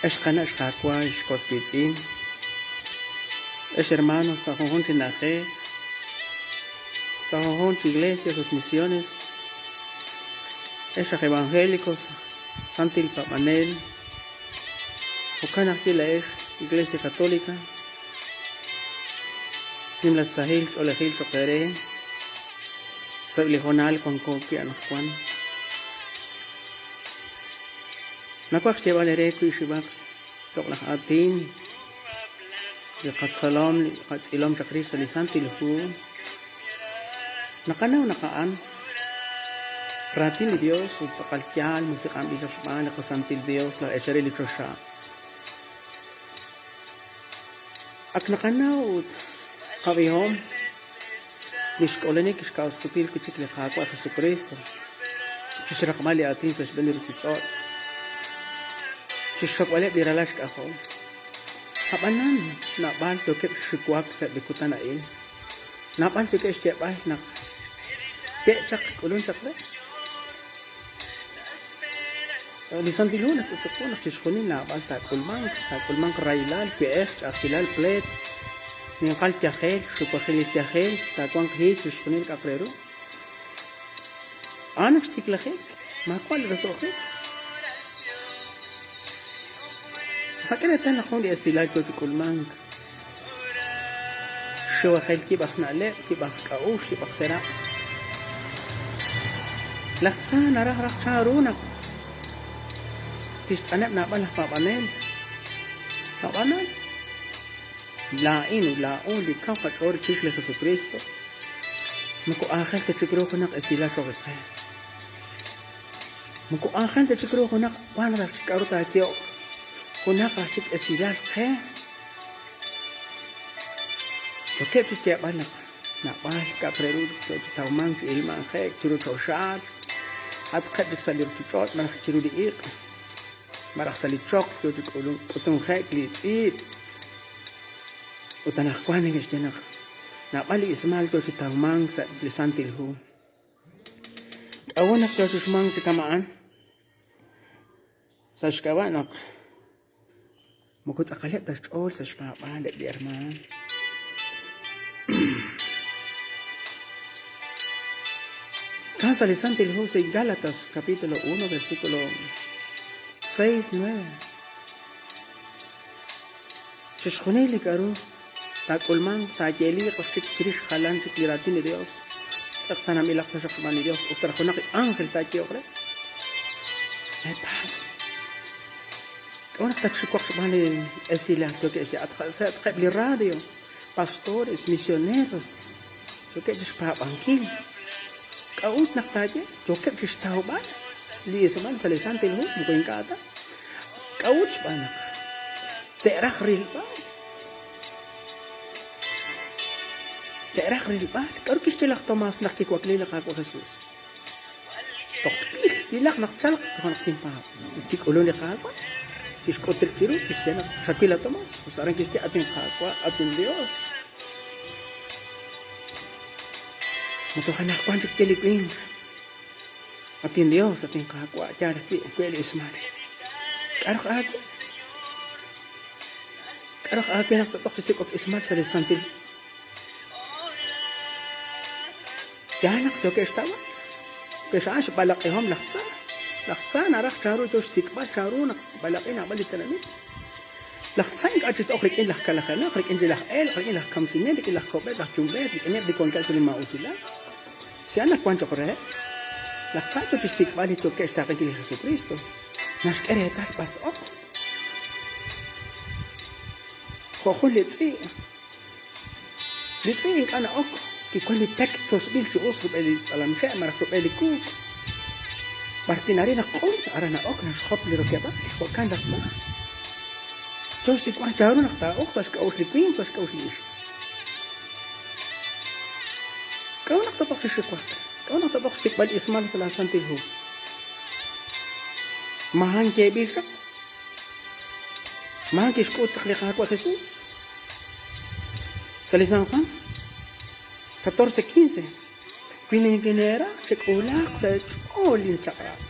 Ex qana' xqaawa' ex was wiitz'in, ex hermanos sa' junjunq chi na'ajej, sa' junjunq chi iglesias ut misiones, ex aj evangelicos, santil paab'anel, jo'kan ajwi' laa'ex Iglesia Catolica, nimla sahil ch'oolejil choq' eere sa'eb' li hoonal wanko wi' anaqwan. Nawaj xyeeb'al eere wi'xib'aq loq'laj aatin li qatzolom li qatz'ilom chaq rix sa' li Santil Hu. Naqanaw naq a'an raatin li Dios ut tz'aqal yaal musiq'anb'il chaq xb'aan li qasantil Dios laj eechal re li choxa. Ak naqanaw ut qab'ihom lix k'ulunik xka'sutil wi' chik li Qaawa' Jesukristo chixraqb'al li aatin sa' xb'een li ruchich'och', chixxokb'aleb' li ralal xk'ajol. A'b'anan, naab'al yookeb' chi xuwak sa'eb' li kutan a'in. Naab'al yookeb' xyeeb'al naq ye' chaq k'ulun chaq re. Li Santil Hu naxk'ut chiqu naq chixjunil naab'al taak'ulmanq, taak'ulmanq rahilal, we'ej, ch'a'ajkilal, pleet, ninqal yajel, xuwajel yajel, taawanq hiik chixjunil k'a'aq re ru. A'an ak xtiklajik, maawa' li roso'jik. Naqak'e reetal naq jun li esilal yoo chi k'ulmank. Xuwajel yib' aj na'leb', yib' aj k'a'uxl, yib' aj seraq'. Laj tza naraj raj chanru naq tixt'aneb' naab'al laj paab'anel. Ab'anan, laa'in ut laa'o li kaw qach'ool chirix li Jesukristo, moko aajel ta chik ru junaq esilal choq' qe. Moko aajel ta chik ru junaq wan raj chik k'a'ru taayehoq, junaq raj chik esilal qe. Yookeb' chixyeeb'al naq naab'al k'a'aq re ru yoo chi tawmank chi ilmanje'k chiru choxa, atqeb' chik sa' li ruchich'och' malaj chiru li iq', malaj sa' li choql yoo chi k'utunje'k li tz'iib'. Ut anaqwan neke'xye naq naab'al li ismal yoo chi tawmank sa' li Santil Hu. K'a'ut naq yoo chi uxmank chi kama'an? Sa' xk'ab'a' naq moko tz'aqaleb' ta xch'ool sa' xpaab'aal eb' li hermaan. Kan sa' li Santil Hu sa' Gálatas capítulo 1 versículo 6, 9. Chixjunil li k'a'ru taak'ulmanq taayeeliiq aj chik chirix jalan chik li raatin li Dios, tz'eqtaananb'ilaq taxaq xb'aan li Dios, us ta raj junaq li ánjel taayehoq re. Meepaab'. K'a'ut naq tatxiwaq xb'aan li esilal yookeb' xye? Sa'atqeb' li radio, pastores, misioneros, yookeb' chixpaab'ankil. K'a'ut naq taaye? Yookeb' chixtawb'al li ismal sa' li Santil Hu, moko ink'a' ta. K'a'ut xb'aan naq te'raj rilb'al? Te'raj rilb'al. K'aru kixye laj Tomás naq kiwakliik li Qaawa' Jesús? Toj twil, twilaq naq tchalq, toja' naq tinpaab'. Ut kik'ulunk li Qaawa', kixk'ut rib' chiru, kixye naq xawil a Tomás. Us aran kixye, At inQaawa', at inYos. Ma toj anaqwan chik ye li winq, At inYos, at inQaawa', yaal ajwi' we li ismal. K'aru aawe? K'aru aawe naq tat'oq chi sik'ok ismal sa' li Santil Hu? Yaal naq yookeb' xtawb'al. Pex a'an xb'alaq'ihom laj tza. Laj tza naraj chanru yoo xsik'b'al chanru naq tb'alaq'i naab'al li tenamit. Laj tza ink'a' chik t-oq rik'in laj kalajenaq, rik'in li laj elq', rik'in laj kamsinel, rik'in laj ko'b'eet, laj yumb'eet, rik'ineb' li wankeb' sa' li maa'usilal. Si a'an nawank cho'q reheb', laj tza yoo chixsik'b'al li yookeb' xtaaqenkil li Jesukristo. Naxk'e reetal b'ar t-oq. Jo' jun li tz'i'. Li tz'i' ink'a' na'ok wi wan li pek tusb'il chi us rub'el li tz'alamche' malaj rub'el li kuuk. B'ar wi' naril naq q'un, aran na'ok naxjop li rokeb'aal, jo'kan laj tza. Yo xsik'b'al chanru naq taa'ok sa' xk'a'uxl li winq, sa' xk'a'uxl li ixq. K'a'ut naq tat'oq chi xiwak? K'a'ut naq tat'oq xsik'b'al ismal sa' laa Santil Hu? Ma a'an yeeb'il chaq? Ma a'an kixk'ut chaq li Qaawa' Jesus? Sa' li San Juan 14:15, Wi nikineeraj, chek'uulaaq sa' eech'ool linchaq'rab'.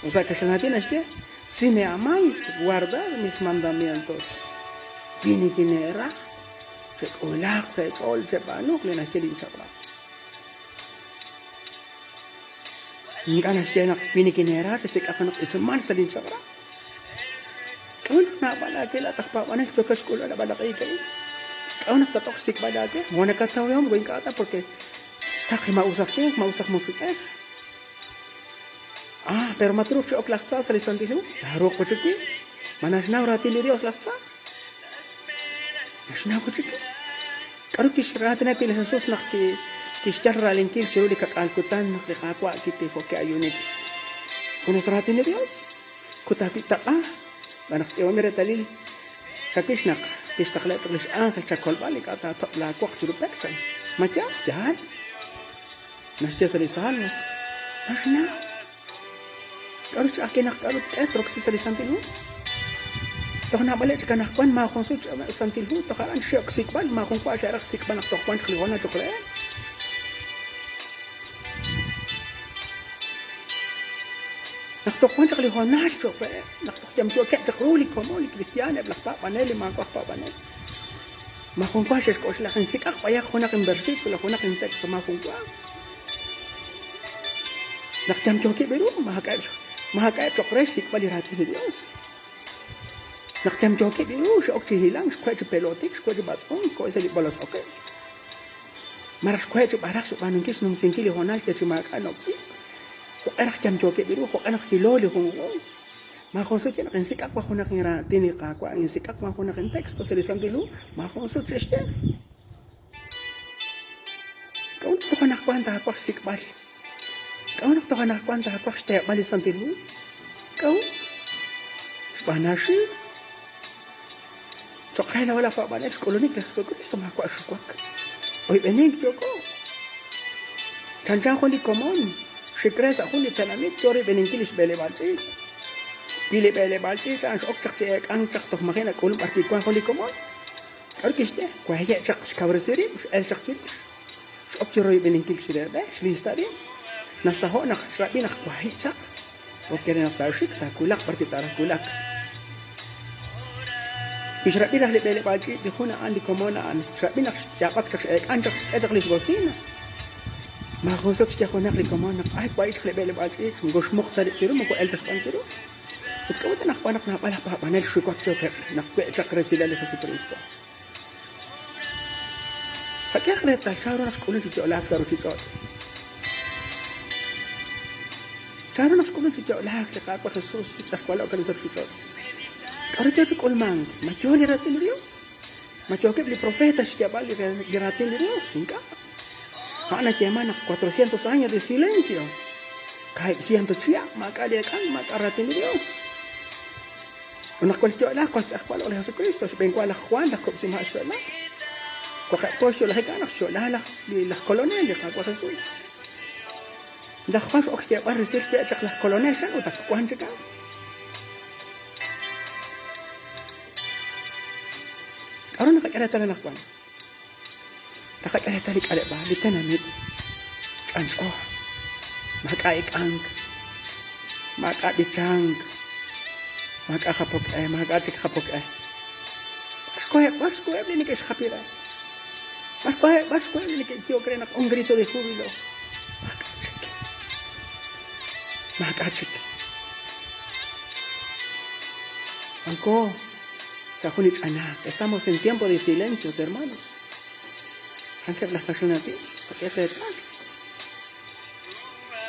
Ut sa' kaxlan aatin naxye, Si me amáis, guardad mis mandamientos. Wi nikineeraj, chek'uulaaq sa' eech'ool cheb'aanuuq li naxye linchaq'rab'. Ink'a' naxye naq wi nikineera chesik'aq junaq ismal sa' linchaq'rab'. K'a'ut naq naab'al aawe laa'at aj paab'anel yookat xk'ulb'al a b'alaq'iik a'in? K'a'ut naq tat'oq xsik'b'al aawe? Moko nakatawihom wi ink'a' ta porque xtaql maa'us aj winq, maa'us aj musiq'ej. Ah, pero ma truuq chi ok laj tza sa' li Santil Hu? Taaruuq wi' chik wi'. Ma naxnaw raatin li Dios laj tza? Naxnaw wi' chik wi'. K'aru kixraatina wi' li Jesus naq kixyal raalinkil chiru li kak'aal kutan naq li Qaawa' kitijok ki'ayuunik? Junes raatin li Dios. Kut aawib' taq'a, xb'aan naq tz'iib'anb'il reetalil chawix naq tixtaqlaheb' chaq lix ánjel chakolb'al, ink'a' taatoq' laawoq chiru pek, chan. Ma yaal? Yaal. Naxye sa' li Salmos, Naxnaw. K'aru xch'a'ajkil naq k'aru tk'e troksi sa' li Santil Hu? Toj naab'aleb' chik anaqwan maajun sut xch'ab'eb' Santil Hu, toj aran xe'ok xsik'b'al, maajun wa xe'raj xsik'b'al naq toj wank chaq li hoonal cho'q reheb'. Naq toj wank chaq li hoonal cho'q reheb', naq toj yamyookeb' chaq ru li komon, li kristiaan, eb' laj paab'anel, li maawa' aj paab'anel. Maajun wa xe'xk'oxla, Insik'aq b'ayaq junaq inversículo, junaq intexto, maajun wa. Naq yamyookeb' ru, maak'a'eb' cho'q re xsik'b'al li raatin li Dios. Naq yamyookeb' ru, xe'ok chi hilank, xkoheb' chi pelotik, xkoheb' chi b'atz'unk, koheb' sa' li b'olotz oqek. Malaj xkoheb' chi b'araq xb'aanunkil xnumsinkil li hoonal yal chi maak'a' na'ok wi'. Jo'q'e naq yamyookeb' ru, jo'q'e naq hilo li junjunq. Maajun sut ye naq insik'aq wan junaq inraatin li Qaawa', insik'aq wan junaq intexto sa' li Santil Hu, maajun sut xe'xye. K'a'ut naq toj anaqwan taawaj xsik'b'al? K'a'ut naq toj anaqwan taawaj xteeb'al li Santil Hu? K'a'ut? Xb'aan aaxiw. Cho'q qe laa'o laj paab'anel xk'ulunik li Jesukristo maawa' xuwak. Oyb'enink yooko. Chanchan jun li komon xik re sa' jun li tenamit yo royb'eninkil li xb'eleb'aal ch'iich'. Wi li b'eleb'aal ch'iich' a'an x'ok chaq chi eek'ank chaq toj maji' nak'ulunk b'arwi' wank jun li komon, k'aru kixye? Waye' chaq xkawresi rib', x'elk chaq chirix. X'ok chi royb'eninkil chire b'e, xlista rib'. Nasaho' naq xrab'i naq wahi' chaq. Porque re naq taaxik, taawulaq b'arwi' taaraj wulak. Wi xrab'i raj li b'eleb'aal ch'iich' li jun a'an, li komon a'an, xrab'i naq xyaab'ak chaq, x'eek'an chaq, xk'e chaq lix bocina. Maajun sut xye junaq li komon naq ay wahi' chaq li b'eleb'aal ch'iich', moko xmuq ta rib' chiru, moko el ta xb'an chiru. Ut k'a'ut anaqwan naq naab'al aj paab'anel xuwak yookeb' naq we' chaq resilal li Jesukristo? Qak'ehaq reetal chanru naq xk'ulunk chi yo'laak sa' ruuchich'och'. Chanru naq xk'ulunk chi yo'laak li Qaawa' Jesus li tz'ejwalo'k arin sa' ruuchich'och'? K'aru yoo chi k'ulmank? Ma yoo li raatin li Dios? Ma yookeb' li profeta xyeeb'al li raatin li Dios? Ink'a'. A'an nayeeman naq 400 años de silencio. Kaahib' ciento chihab' maak'a' li eek'ank, maak'a' raatin li Dios. Ut naq kolyo'laaq koltz'ejwalo'q li Jesukristo, xb'eenwa laj Jwan laj Kub'sihom Ha' xyo'laak. Waqib' po xyo'lajik a'an naq xyo'laak laj laj Kolonel, li Qaawa' Jesus. Laj Jwan x'ok xyeeb'al resil xwe' chaq laj Kolonel chan ut ak wan chik a'an. K'aru naqak'e reetal anaqwan? Naqak'e reetal li k'aleb'aal, li tenamit ch'anch'o, maak'a' ek'ank, maak'a' b'ichank, maak'a' japok e, maak'a' chik japok e. B'ar xkoheb', b'ar xkoheb' li neke'xjapi re? B'ar xkoheb', b'ar xkoheb' li neke'yehok re naq un grito de júbilo? Maak'a' chik. Maak'a' chik. Wanko sa' jun li ch'anaak. Estamos en tiempo de silencios, hermanos. Chankeb' laj kaxlan aatin, qak'e reetal.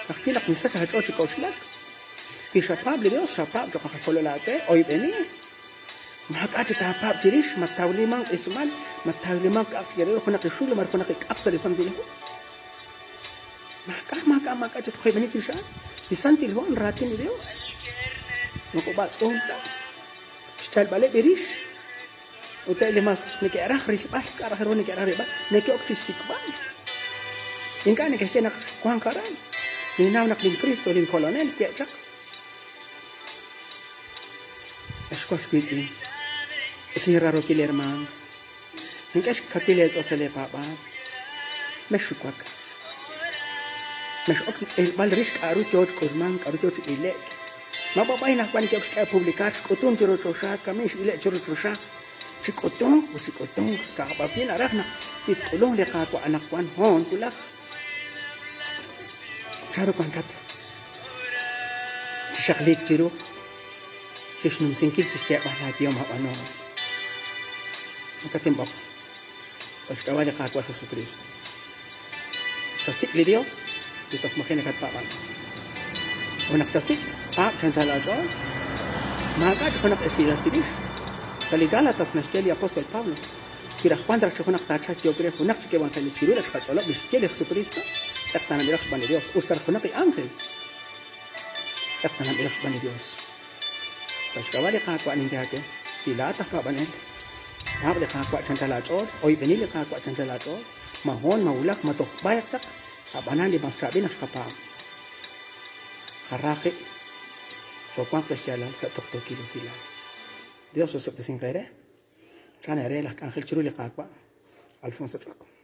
Ka'ajwi' naq misach aach'ool chi k'oxlak. Wi xapaab' li Dios, xapaab' cho'q aj kolol aawe, oyb'eni. Maak'a' chi taapaab' chirix, ma tawlimanq ismal, ma tawlimanq k'a'aq chik re ru junaq li xul malaj junaq li k'aq sa' li Santil Hu. Maak'a', maak'a', maak'a' chi tqoyb'eni chirix a'an. Li Santil Hu a'an raatin li Dios. Moko b'atz'unk ta. Xyalb'aleb' eerix ut eb' li mas neke'raj rilb'al k'a' raj ru neke'raj rilb'al, neke'ok chi xsik'b'al. Ink'a' neke'xye naq wanq aran. Ninnaw naq lin Kristo, lin Kolonel, we' chaq. Ex was wiitz'in, ex inraarookil hermaan, nink'e xkawil eech'ool sa' lee paab'aal. Mexxuwak. Mex'ok chi tz'ilb'al rix k'a'ru yoo chi k'ulmank, k'a'ru yoo chi ile'k. Ma b'ab'ay naq wan neke'ok xk'e publicar xk'utunk chiru choxa, kami x'ile' chiru choxa. Chik'utunq ut chik'utunq, ka'aj naraj naq wi tk'ulunq li Qaawa' anaqwan hoon wulaj. Chanru wankat? Chi xaqliik chiru, chi xnumsinkil chi xyeeb'al laayehom aab'aanuhom. Nakatinb'oq sa' xk'ab'a' li Qaawa' Jesukriist. Chasik' li Dios li toj maji' nakatpaab'ank. Ut naq chasik', paab' chi anchal aach'ool. Maak'a' chik junaq esilal chirix. Sa' li Gálatas naxye li apóstol Pablo, Wi raj wank raj chi junaq taachalq yook re junaq chik evangelio chiru li xqach'olob' li xye li Jesukristo, tz'eqtaananb'ilaq xb'aan li Dios. Us ta raj junaq li ánjel, tz'eqtaananb'ilaq xb'aan li Dios. Sa' xk'ab'a' li Qaawa' ninye aawe, wi laa'at aj paab'anel, paab' li Qaawa' chi anchal aach'ool, oyb'eni li Qaawa' chi anchal aach'ool, ma hoon, ma wulaj, ma toj b'ayq chaq, a'b'anan li mas chaab'il naq xqapaab'. Qara qib', choowanq sa' xyaalal sa' tuqtuukil usilal. Dios osob'tesinq eere. Chan eere laj k'anjel chiru li Qaawa', Alfonso Ch'ok.